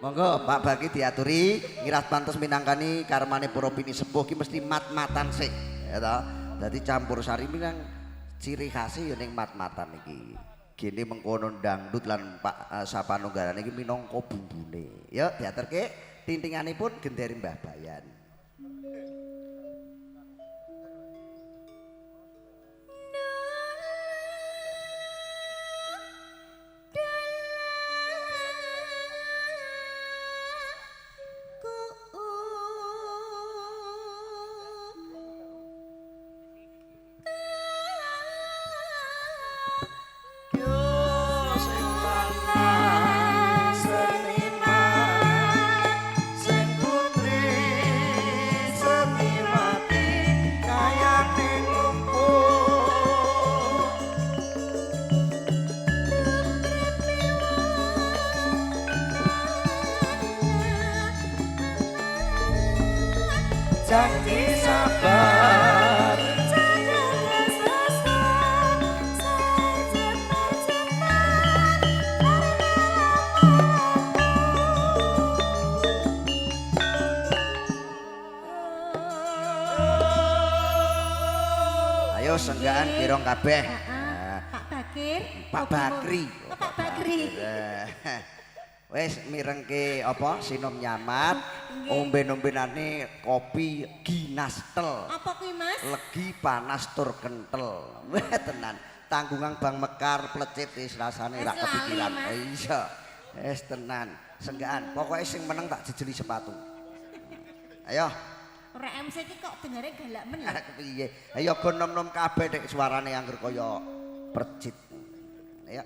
Monggo Pak Baki diaturi ngiras pantes minangkani karmane para pinisepuh ki mesti mat-matan sik ya toh. Dadi campur sari minang ciri khas ya ning mat-matan iki. Gene mengkono dangdut lan Pak sapanunggalane iki minangka bumbune. Ya diaturke tintinganipun genderi Mbah Bayan. Janji sabar ayo senggaan kirong kabeh. Pak Bakir, Pak Bakri. Oh, Pak Bakri. Wis mirengke apa sinom nyamat, omben-ombenane kopi ginastel. Apa kuwi, Mas? Legi panas tur kentel. Wah tenan. Tanggungan Bang Mekar plecit wis rasane ra kepikiran. Iya. Wis tenan. Senggaan. Pokoke sing meneng tak jejeli sepatu. Ayo. Ora MC iki kok dengare galak men lho. Kepiye? Ayo go nom-nom kabeh nek suarane angger kaya percit. Ayo.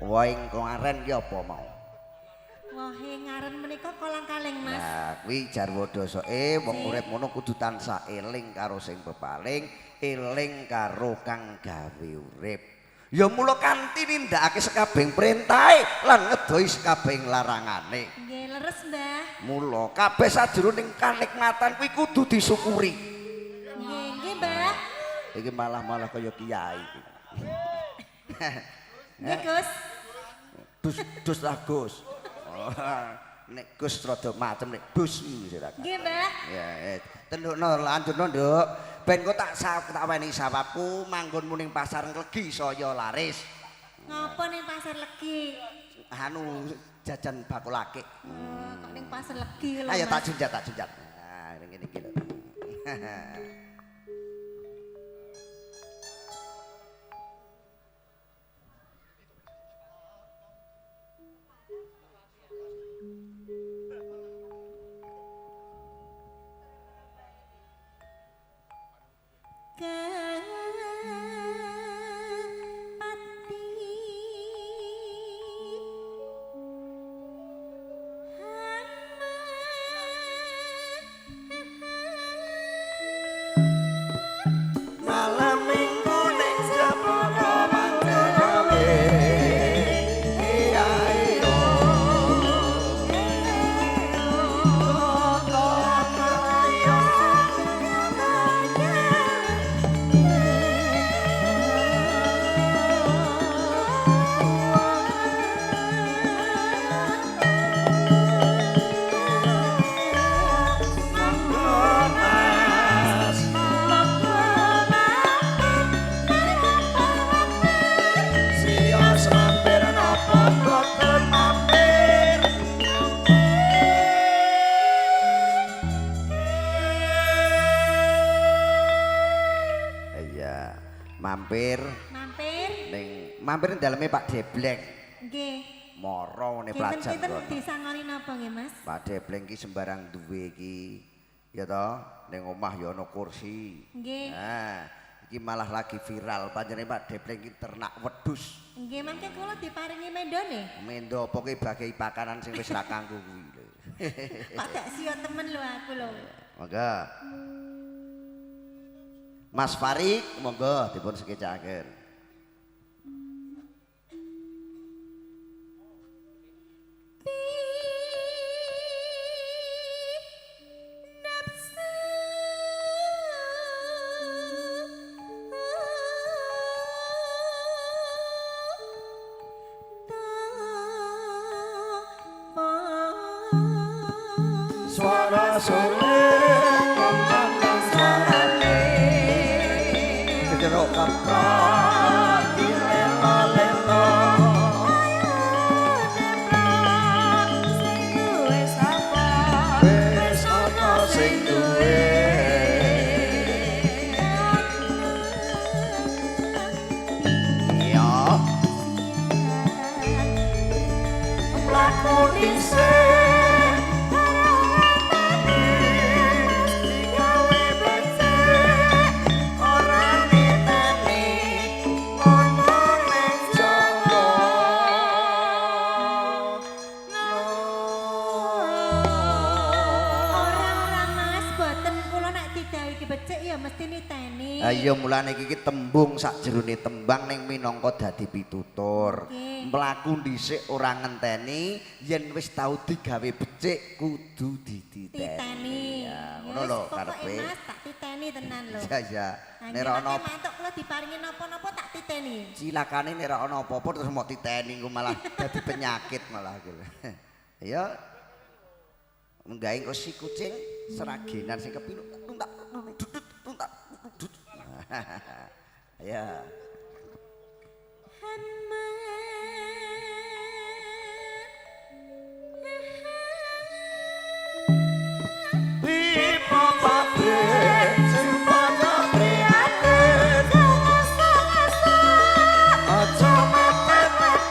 Wohe ngaren ki apa mau? Wohe ngaren menika kolang-kaling, Mas. Nah, kuwi jarwo dosoke wong urip ngono kudu tansah eling karo sing pepaling, eling karo kang gawe urip. Ya mula kanthi nindakake sekabehing perintahe lan ngedohi sekabehing larangane. Nggih, leres, Mbah. Mula kabeh sajroning kanikmatan kuwi kudu disyukuri. Nggih, nggih, Mbah. Iki malah-malah kaya kiai. Nggih, Gus. Dus dus lah Gus. Oh, nek Gus rada macem nek dus iki ra. Nggih, Mbah. Ya, tendukno lanjutno, Nduk. Ben kok tak tak weni sawapku manggonmu ning pasar Legi saya laris. Ngopo ning pasar Legi? Anu jajan bakul akik. Oh, kok ning pasar Legi lho. Ayo tak junjat, tak junjat. Nah, ngene iki lho. Pati Mampir. Mampir. Ning mampir daleme Pak Debleng. Nggih. Moro ngene pelajar. Kinten-kinten disangoni napa nggih, Mas? Pak Debleng ki sembarang duwe iki. Ya toh, ning omah ya ana kursi. Nggih. Nah, iki malah lagi viral panjenengan Pak Debleng ki ternak wedhus. Nggih, mangke kula diparingi mendone. Mendo apa ki bagi pakanan sing wis ra kanggo kuwi lho. Pak gak siyo temen lho aku lho. Monggo. Mas Farik, monggo dipun sekecakaken. Suara sore kembang suarane jeruk kaprot dilelo-lelo sing duwe sapa wis ana sing duwe iya mlaku dhisik Ayo mulane iki tembung sakjerone tembang ning minangka dadi pitutur. Mlaku dhisik ora ngenteni yen wis tau digawe becik kudu dititeni. Ya ngono lho karepe. Mas tak titeni tenan lho. Iya iya. Nek ora ana mantuk kula diparingi napa-napa tak titeni. Cilakane nek ora ana apa-apa terus mok titeni engko malah dadi penyakit malah gitu. Ya. Nggae engko si kucing seragenan sing kepinuk tuntak dudut tuntak. Ya. Pipa pabrik sing padha prihatin aja mepet-mepet.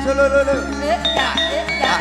Solo lo lo. Ya ya.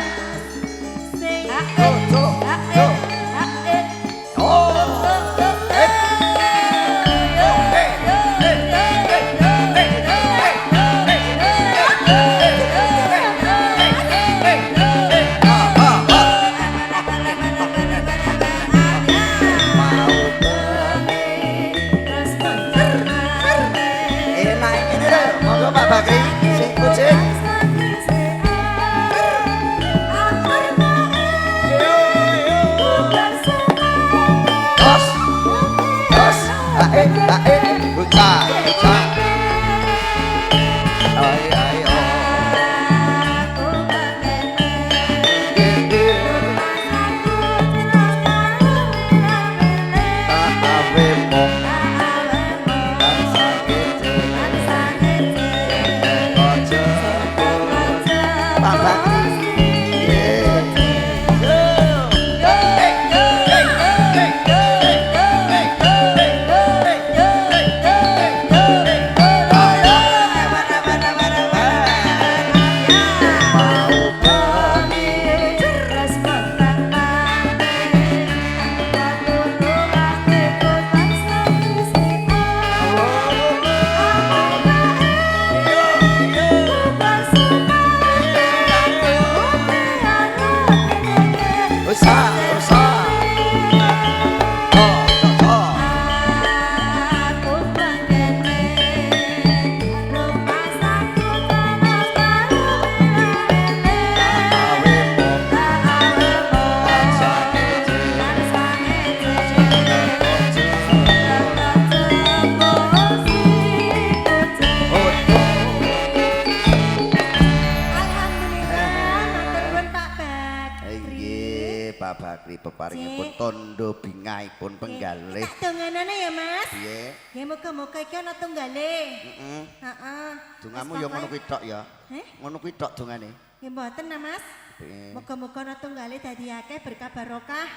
Peparingipun tondo bingahipun penggalih. Tak donganane ya Mas. Piye? Nggih muga-muga iki ana tunggale. Heeh. Heeh. Dongamu ya ngono kuwi tok ya. Heh? Ngono kuwi tok dongane. Nggih mboten nah Mas. Piye? Muga-muga ana tunggale dadi akeh berkah barokah.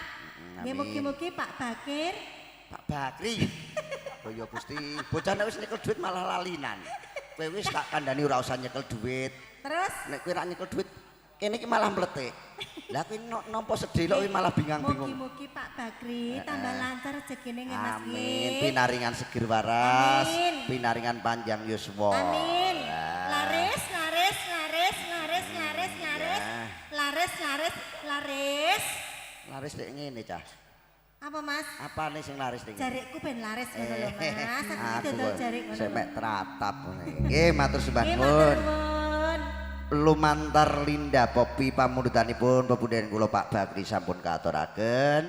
Nggih Amin. mugi-mugi Pak Bakir. Pak Bakri. Oh ya Gusti, bocah nek wis nyekel duit malah lalinan. Kowe wis tak kandhani ora usah nyekel duit. Terus Nek kowe ora nyekel duit, kene iki malah mletik. Lah kowe nampa sedelok kowe malah bingang-bingung. Mugi-mugi Pak Bakri tambah lancar rezekine nggih Mas Amin. nggih. Pinaringan segir waras, Amin. pinaringan panjang yuswa. Amin. Lah. Laris, laris, laris, laris, laris, laris. Ya. Laris, laris, laris. Laris nek ngene, Cah. Apa Mas? Apane sing laris ning? Jarikku ben laris ngono lho Mas. Aku iki Aku dodol kok jarik ngono. Semek tratap ngene. Nggih, matur sembah Nggih, matur nuwun. nuwun. Lumantar Linda Popi pamundutanipun pepundhen kula Pak Bakri sampun kaaturaken.